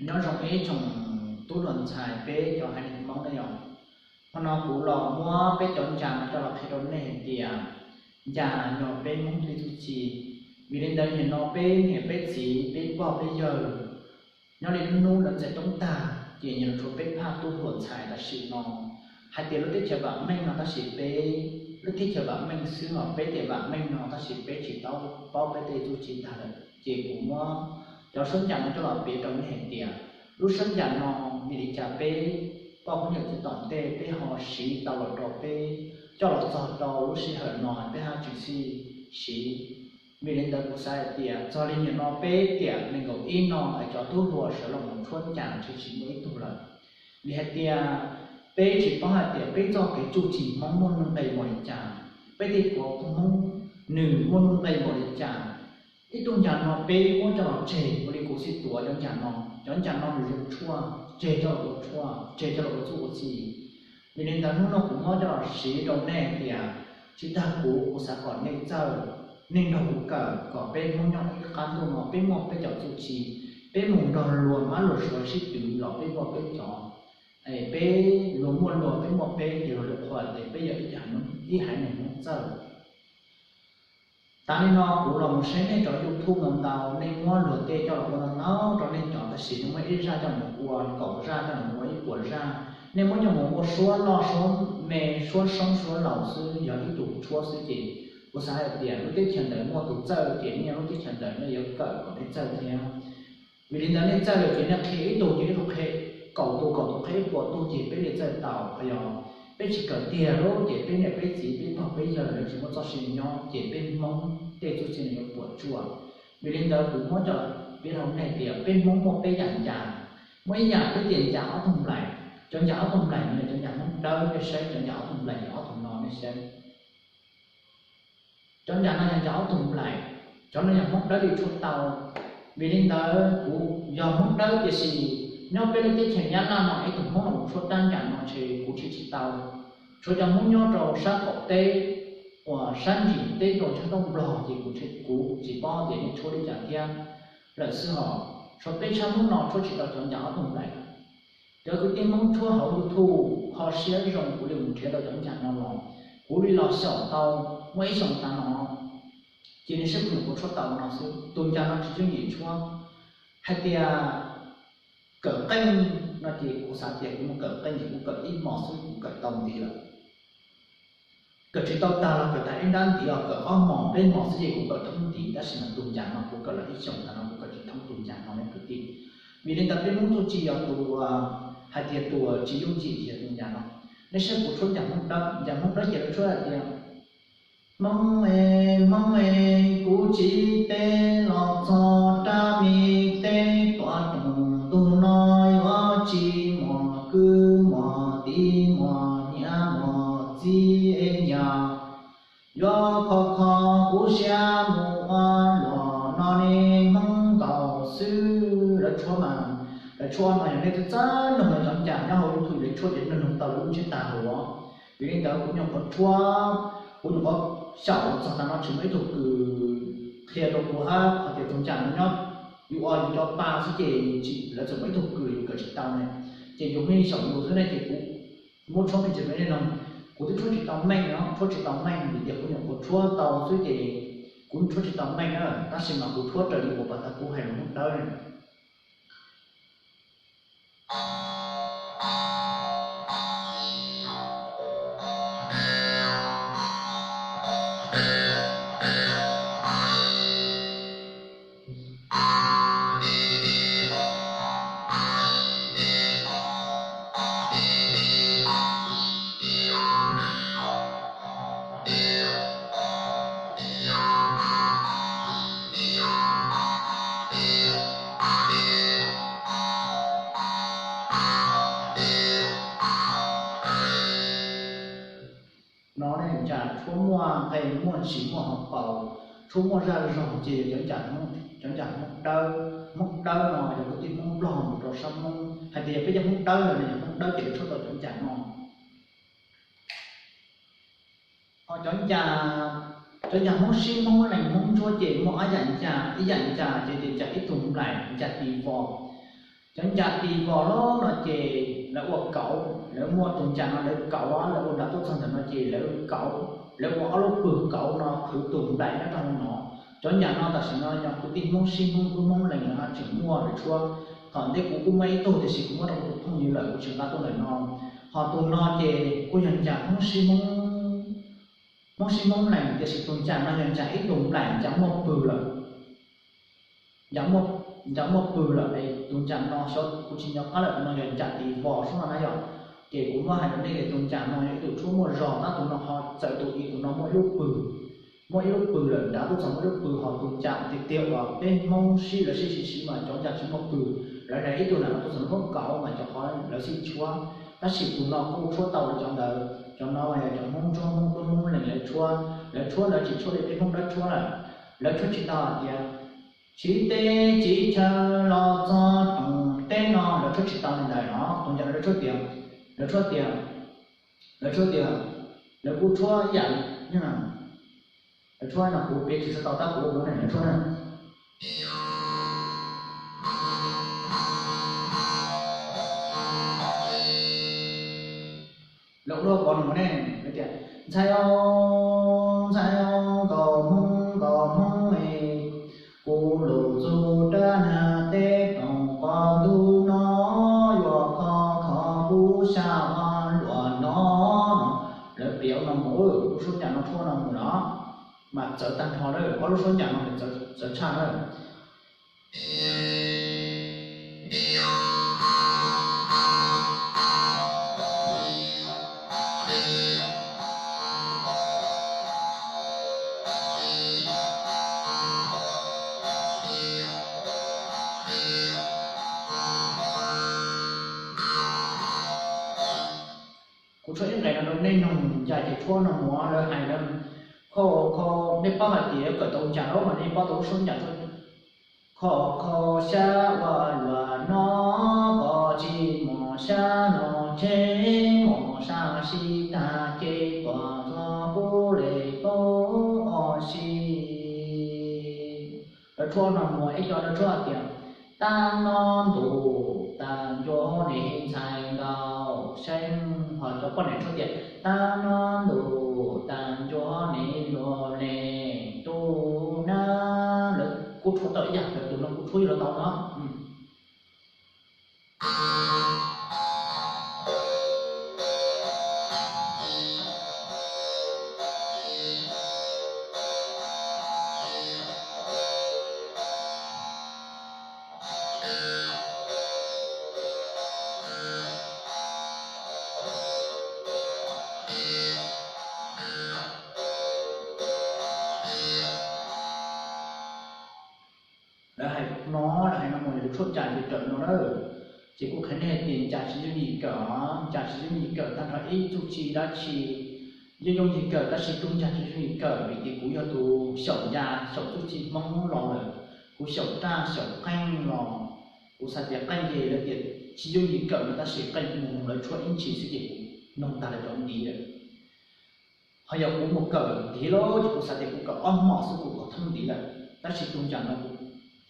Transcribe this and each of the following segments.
Nyob zoo ib tsoom tub hluas ntxhais peb cov haiv neeg Hmoob na yom. Hmo no kuv los muab peb cov ncas no coj los qhia rau nej hais tias ncas no peb Hmoob li txuj ci. Vim li ntawd nim no peb niam peb txiv peb pog peb yawg nyob li lub hnub lawv txais roob tag ces nyias los tshuav peb phaj tub hluas ntxhais tam sim no hais tias lub teb chaws vam meej no tab sis peb, lub teb chaws vam meej xwb los peb tias vam meej no tab sis peb tsis tau paub peb tej txuj ci tag lawm ces kuv muab cov suab ncas no coj los piav rau nej hais tias lub suab ncas no vim li cas peb poj koob yawm txwv tom ntej peb ho siv tau los rau peb coj los txog rau lub sij hawm no peb haj tseem siv siv. Vim li ntawd kuv xav hais tias txog li nim no peb tiam nees nkaum ib no es cov tub hluas sawv los mus tshuab ncas ntshe tsis muaj ib tug lawm. Vim hais tias peb tsis paub hais tias peb txoj kev txuj ci Hmoob muaj nuj nqis npaum li cas, peb tej puav Hmoob nws muaj nuj nqis npaum li cas. Ib tug ncas no peb muab coj los tseg ua li kuv xib tuav cov ncas no, cov ncas no nws zoo tshuaj, tseg coj los ua tshuaj, tseg coj los ua txuj ua ci. Vim li ntawd hnub no kuv muab coj los siv rau nej tias tsis tag kuv, kuv xav kom nej txawj, nej nrog kuv kawm kom peb Hmoob nyob ib qab ntuj no peb muaj peb cov txuj ci, peb mus nrog luag mab luag suav sib twv los peb muaj peb cov, es peb luag muaj luag peb muaj peb ces luag li qhuas ces peb yog ib haiv neeg Hmoob txawj. Tas li no kuv los mus saib nej cov YouTube ntau ntau, nej muab luag tej coj los ua ntau ntau rau nej cov, tab sis nej muab ib zaj coj mus ua kaum zaj, coj mus ua ib puas zaj, nej muab coj mus ua suab loj suab me, suab soob suab laus xwb, yog ib tug tshuab xwb ces kuv xav hais tias lub teb chaws ntawd muaj tus txawj ces nej lub teb chaws ntawd nej yuav kawm kom nej txawj thiab. Vim li ntawd nej txawj lawm ces nej qhia ib tug ces ib tug qhia kaum tus, kaum tus qhia ib puas tug ces peb li txawj tau. Qhov yog peb tsis kawm tiag lawm ces peb niam peb txiv peb pog peb yawg lawv tsis muaj txoj sia nyob ces peb Hmoob tej txuj ci no yuav puas tsuaj. Vim li ntawd kuv muab coj piav rau nej tias peb Hmoob muaj peb yam ncas. Muaj ib yam peb tias ncas ob tug nplaim, cov ncas ob tug nplaim no yog cov ncas Hmoob Dawb, nej saib cov ncas ob tug nplaim yog ob tug no nej saib. Cov ncas no yog ncas ob tug nplaim, cov no yog Hmoob Dawb li tshuab tau. Vim li ntawd kuv yog Hmoob Dawb tiam sis nyob peb lub teb chaws Nyab Laj no ib tug Hmoob los tshuab rab ncas no ntshe kuv tshuab tsis tau. Tshuav cov Hmoob nyob rau sab qaum teb uas sab ntsim teb rau sab ntuj Nplog ces kuv, kuv tsis paub tias nej tshuab li cas thiab lawm xwb hos. Tshuav peb tshab Hmoob no tshuab tsis tau cov ncas ob tug nplaim. Cov kwv tij Hmoob tshuab hauv YouTube ho siab zoo kuv li mus nrhiav tau cov ncas no los, kuv li los xyaum tau muaj ib xyoos tas no, ces nws saib kuv nyuam qhuav tshuab tau no xwb, tus ncas no tsis yooj yim tshuab. Hais tias kawm qeej no ces kuv xav tias kuv mus kawm qeej ces kuv kawm ib hmos xwb kuv kawm tau ntiv lawm. Kawm tsis tau tag los kawm tag ib nrab ntiv os, kawm ob hmos peb hmos xwb ces kuv kawm thoob ntiv, tab sis mas tus ncas no kuv kawm los ib xyoos tas no kuv kawm tsis thoob tus ncas no ne kwv tij. Vim li ntawd peb Hmoob txuj ci yog tus, hais tias tus tsis yooj yim yog tus ncas no. Nej saib kuv tshuab ncas Hmoob Dawb, ncas Hmoob Dawb ces lawv tshuab hais tias Hmoob e, Hmoob e, kuv txiv teb los txog rab me teb, tuav rooj ntug no yuav tsis muaj kwv muaj tij muaj niam muaj txiv es nyab, yuav kho kho kuv siab mus ua luaj no ne Hmoob nkaus xwb. Lawv tshuab mas, lawv tshuab no yog nej txawj txawj mloog lawv cov ncas nyob hauv YouTube lawv tshuab ces nej mloog tau lub ntsiab tag huv. Vim li ntawd kuv nyuam qhuav tshuab, kuv nyuam qhuav xyaum los txog tas no tsis muaj ib tug kws qhia rau kuv hab qhov tias tus ncas no nyob yus ua yus cov pa xwb ces tsis, lawv txawm muaj ib tug kws yus kawm tsis tau ne, ces yus me xyaum yus xwb ne ces kuv muab tshuab me ntsis rau nej mloog. Kuv twb tshuab tsis tau meej no, tshuab tsis tau meej vim tias kuv nyuam qhuav tshuab tau xwb ces kuv tshuab tsis tau meej na, tab sis mas kuv tshuab raws li uas pas tas kuv hais lus Hmoob Dawb ne. No ne ncas tshuab muaj nqe muaj ntsis muaj hauv paus, tshuab muaj zaj zog ces yog cov ncas Hmoob, cov ncas Hmoob Dawb. Hmoob Dawb no yog kwv tij Hmoob Nplog mus rau sab Hmoob, hais tias yog peb cov Hmoob Dawb lawm ne yog Hmoob Dawb ces lawv tshuab tau cov ncas no. Ho cov ncas, cov ncas Hmoob sib Hmoob lees Hmoob ntsuab ces muaj ob yam ncas, ib yam ncas ces tias ncas ib tug nplaim ncas ti vos, Cov ncas tis vos loj no ces lawv ua kauv, lawv muaj tus ncas no lawv kauv, lawv ua nram tuaj txog ntawm no ces lawv kauv, lawv ua ob lub pwg kauv no qhwv tus nplaim nyob rau no. Cov ncas no tam sim no yog kwv tij Hmoob sib Hmoob hlub Hmoob lees lawv ho tseem muaj lawv tshuab. Thaum ntej kuv kuj muaj ib tug tiam sis kuv muab rau kuv tus phooj ywg lawm kuv tsis nqa tuaj ntawm no. Ho tus no ces kuj yog ncas Hmoob sib Hmoob, Hmoob sib Hmoob lees tiam sis tus ncas no yog ncas ib tug nplaim ncas muaj pwg lawm. Ncas muaj pwg lawm es tus ncas no xyov kuv tsis nco qab lawm, tus no yog ncas tis vos xwb no na yom. Ces kuv muab hais rau nej tias tus ncas no yog ib tug tshuab muaj zog tab tus no ho txawm tus i tus no muaj ib lub pwg, muaj ib lub pwg lawm, nrad tuaj txog muaj ib lub pwg, ho tus ncas tiag tiag uas peb Hmoob sib lawv sib siv siv mas cov ncas tsis muaj pwg, lawv hais ib tug nram no tuaj txog muaj kauv mas cov qhov lawv sib tshuab. Tab sis tus no kuj tshuab tau lawv cov ntawd, cov no mas yog cov Hmoob ntsuab Hmoob hlub Hmoob lees lawv tshuab, lawv tshuab lawv tsis tshuab li peb Hmoob dawb tshuab lawm. Lawv tshuab tsis tau hais tias siv teb tsiv chaw los txog rooj teb no, lawv tshuab tsis tau li ntawd no. Tus ncas no lawv tshuab tias, lawv tshuab tias, lawv tshuab tias, lawv kuj tshuab ib yam li, lawv tshuab no kuv piav tsis tau tab kuv ua ne lawv tshuab na. Lawv ua dua pov nws mus ne, lawv tias ntxhais oo, ntxhais oo, nkaus Hmoob nkaus Hmoob es, kuv lus txug rab nag teb rooj qos ntug no, yuav kho kho kuv xya ua luam no. Lawv piav no mus, lub suab ncas no tshuab no mus los mas txawv tag nrho lawm, ob lub suab ncas no txawv tshaj lawm. Kuv tshuab ib nqes no rau nej noog ncas ces tshuab no mus lawv hais lawv, kho, kho, nej paub hais tias yuav kawm tau ncas los mas nej paub tau lub suab ncas tshuab. Kho kho xya ua luam no, kho tsis mos xya no tseg, mos xya sib tag ces tuaj txog kuv le tau ob sib. Lawv tshuab no mus ib co lawv tshuab tias, tag no ntuj tag ncua ne ntxhais nkauj seeb, ho cov poj niam tshuab tias, tag no ntuj tag ncua ne luag le tub na. Lawv kuj tshuab tau ib yam, lawv tus no kuj tshuab yuav los tau no. Lawv hais no, lawv hais no mus yog lawv tshuab ncas ces kawm no na. Ces kuj qhia nej hais tias ncas tsis yooj yim kawm, ncas tsis yooj yim kawm tag nrho ib txuj ci dab tsi yeej yooj yim kawm tab sis tus ncas tsis yooj yim kawm vim tias kuv yog tus xyaum ncas xyaum txuj ci Hmoob los lawm, kuv xyaum raj xyaum qeej los, kuv xav tias qeej ces lawv tias tsis yooj yim kawm no tab sis qeej mus lawv tshuab ib ntsis xwb ces kuv noog tag lawv cov ntiv lawm. Ho yog kuv mus kawm ntiv lawm ces kuv xav tias kuv kawm ob hmos xwb kuv kom thoob ntiv lawm, tab sis tus ncas no kuv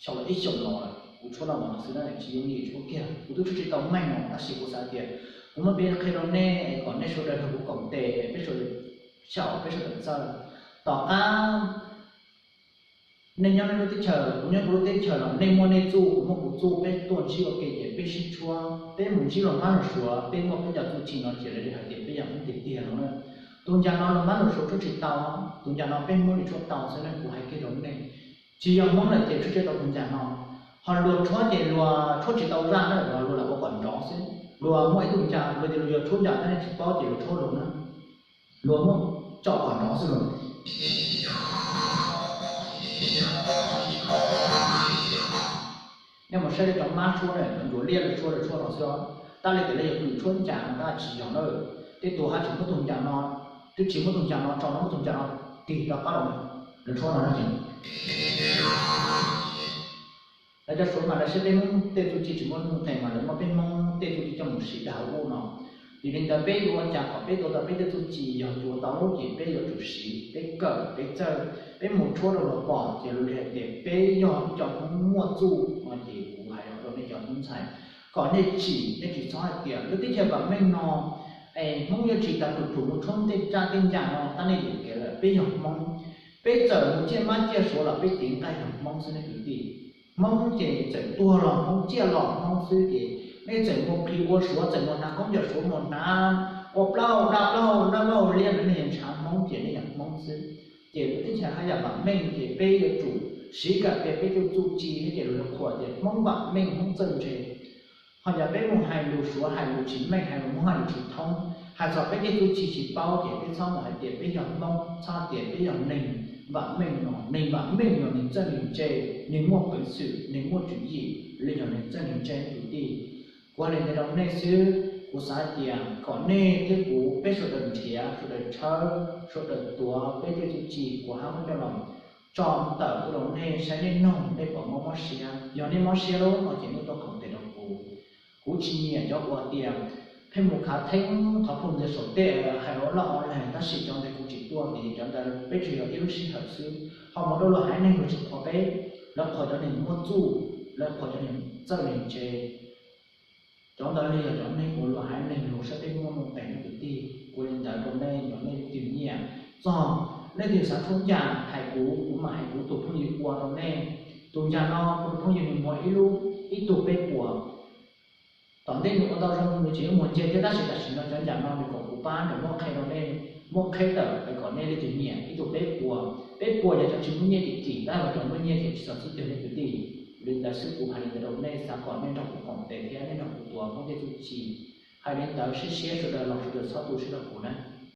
xyaum los ib xyoos los lawm kuv tshuab los no xwb na, tsis yooj yim tshuab kiag. Kuv twb tshuab tsis tau meej no tab sis kuv xav tias kuv muab piav qhia rau nej kom nej sawv daws nrog kuv koom tes, peb sawv daws xyaum, peb sawv daws txawj. Tom qab nej nyob nej lub teb chaws, kuv nyob kuv lub teb chaws los nej muaj nej txuj, kuv muaj kuv txuj, peb tuaj ntsib ua ke ces peb sib tshuab, peb mus ntsib luag mab luag suav, peb muaj peb cov txuj ci no ces lawv li hais tias peb yog Hmoob tiag tiag no na. Tus ncas no luag mab luag suav tshuab tsis tau, tus ncas no peb Hmoob li tshuab tau xwb na, kuv hais kiag rau nej. Tsis yog Hmoob lawm ces tshuab tsis tau tus ncas no. Ho luag tshuab ces luag tshuab tsis tau zaj na, luag lam ua kom nrov xwb. Luag muaj ib tug ncas, luag tias luag yog tshuab ncas tab nej tsis paub ces luag tshuab luag na. Luag muab tso kom nrov xwb los. Nej mus saib cov mab tshuab na, cov ntsuav liab lawv tshuab, lawv tshuab no xwb os. Tab li tias lawv yog kws tshuab ncas no tab tsis yog na. Tej tus haj tseem muab tus ncas no, twb tsis muab tus ncas no tso, muab tus ncas no tig rov qab los, lawv tshuab no na. Lawv cov Suav mas lawv saib peb Hmoob tej txuj ci tsis muaj nuj nqis mas lawv muab peb Hmoob tej txuj ci coj mus siv dag ua no. Vim li ntawd peb yuav ua cas kom peb tua tau peb tej txuj ci, yog tua tau lawm ces peb yuav tsum siv, peb kawm, peb txawj, peb mus tshuab rau luag pom ces luag li hais tias peb yog ib co Hmoob muaj txuj no ces kuv hais rau nej cov Hmoob ntxhais, kom nej tsim, nej tsis txhob hais tias lub teb chaws vam meej no es Hmoob yuav tsis tau tus tsum mus tshuab tej raj tej ncas no, tab nej yuam kev lawm. Peb yog Hmoob, peb txawm mus ciaj mab ciaj suav los peb cev nqaij yog Hmoob xwb nej kwv tij. Hmoob ces txawm tuag los Hmoob, ciaj los Hmoob xwb ces nej txawm mus qhis ua suav, txawm mus hnav khaub ncaws suav, mus hnav ua plaub hau dab plaub hau, dab plaub hau liab no nej yeej ntshav Hmoob ces nej yog Hmoob xwb. Ces lub teb chaws haj yam vam meej ces peb yuav tsum siv kom tias peb tej txuj ci thiab ces lus qhuas tias Hmoob vam meej, Hmoob txawj ntse. Ho yog peb mus hais lus suav, hais lus tsis meej, hais lus Hmoob, hais lus tsis thoob, hais txog peb tej txuj ci tsis paub ces peb txhob mus hais tias peb yog Hmoob, txhob hais tias peb yog neeg vam meej no. Neeg vam meej yog neeg txawj neeg ntse, neeg muaj peev xwm, neeg muaj tswv yim, li yog neeg txawj neeg ntse kwv tij. Kuv hais li ntawd rau nej xwb, kuv xav hais tias kom nej thiab kuv peb sawv daws nrhiav, sawv daws tshawb, sawv daws tuav peb tej txuj ci, kuv hab muab coj los tso ntawm tuaj rau nej saib, nej noog nej puas mob mob siab. Yog nej mob siab lawm no ces nej tuaj koom tes rau kuv. Kuv tsis nyiam cov uas tias pheej mus khav theeb qhov pug ntawd saum tej hais ua loj ua leeg, tab sis cov ntawd kuv tsis tuaj vim cov ntawd peb tsuas yog ib lub sij hawm xwb. Ho mus rau luag haiv neeg luag tsis qhuas peb, lawv qhuas cov neeg muaj txuj, lawv qhuas cov neeg txawj neeg ntse. Cov ntawd li yog cov neeg uas luag haiv neeg luag saib peb muaj nuj nqis nej kwv tij. Kuv li ntawd rau nej, yog nej leej twg nyiam txog, leej twg xav tshuab ncas hais kuv, kuv mam hais kuv tus phooj ywg ua rau nej. Tus ncas no kuv tus phooj ywg nws muag ib lub ib tug peb puas. Tom ntej nws ua tau zoo nws tseem yuav muag nce thiab, tab sis tam sim no cov ncas no nws kom kuv pab nws muab qheb rau nej, muab qheb tawm kom nej leej twg nyiam ib tug peb puas. Peb puas yog cov tsis muaj nyiaj kim kim, tab sis cov muaj nyiaj ces tsis txog txij twg nej kwv tij. Li ntawd xwb kuv hais li ntawd rau nej, xav kom nej nrog kuv koom tes thiab nej nrog kuv tuav Hmoob tej txuj ci. Hais li ntawd, siab siab sawv daws los sawv daws txhob tu siab rau kuv na.